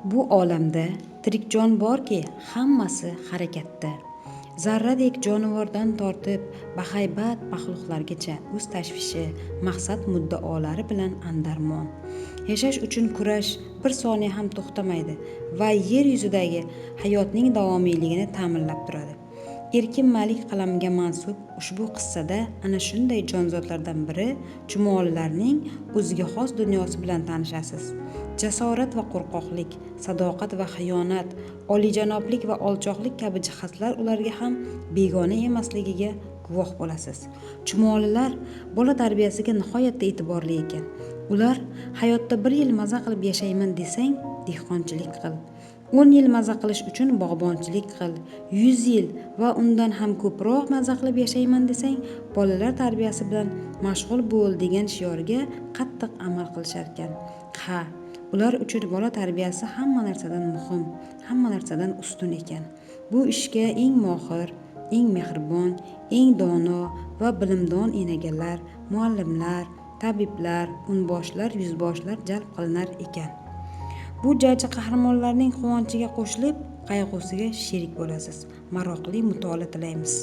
Bu olamda tirik jon borki, hammasi harakatda. Zarradek jonivordan tortib bahaybat maxluqlargacha o'z tashvishi, maqsad muddaolari bilan andarmon. Yashash uchun kurash bir soniya ham to'xtamaydi va yer yuzidagi hayotning davomiyligini ta'minlab turadi. Erkin Malik qalamiga mansub ushbu qissada ana shunday jonzotlardan biri chumolilarning o'ziga xos dunyosi bilan tanishasiz. Jasorat va qo'rqoqlik, sadoqat va xiyonat, oliyjanoblik va olchoqlik kabi jihatlar ularga ham begona emasligiga guvoh bo'lasiz. Chumolilar bola tarbiyasiga nihoyatda e'tiborli ekan. Ular hayotda bir yil maza qilib yashayman desang, dehqonchilik qil. 10 yil maza qilish uchun bog'bonchilik qil. 100 yil va undan ham ko'proq maza qilib yashayman desang, bolalar tarbiyasi bilan mashg'ul bo'l degan shiorga qattiq amal qilisharkan. Ha, ular uchun bola tarbiyasi hamma narsadan muhim, hamma narsadan ustun ekan. Bu ishga eng mohir, eng mehribon, eng dono va bilimdon enagalar, muallimlar, tabiblar, unboshlar, yuzboshlar jalb qilinar ekan. Bu jajji qahramonlarning quvonchiga qo'shilib, qayg'usiga sherik bo'lasiz. Maroqli mutolaa tilaymiz.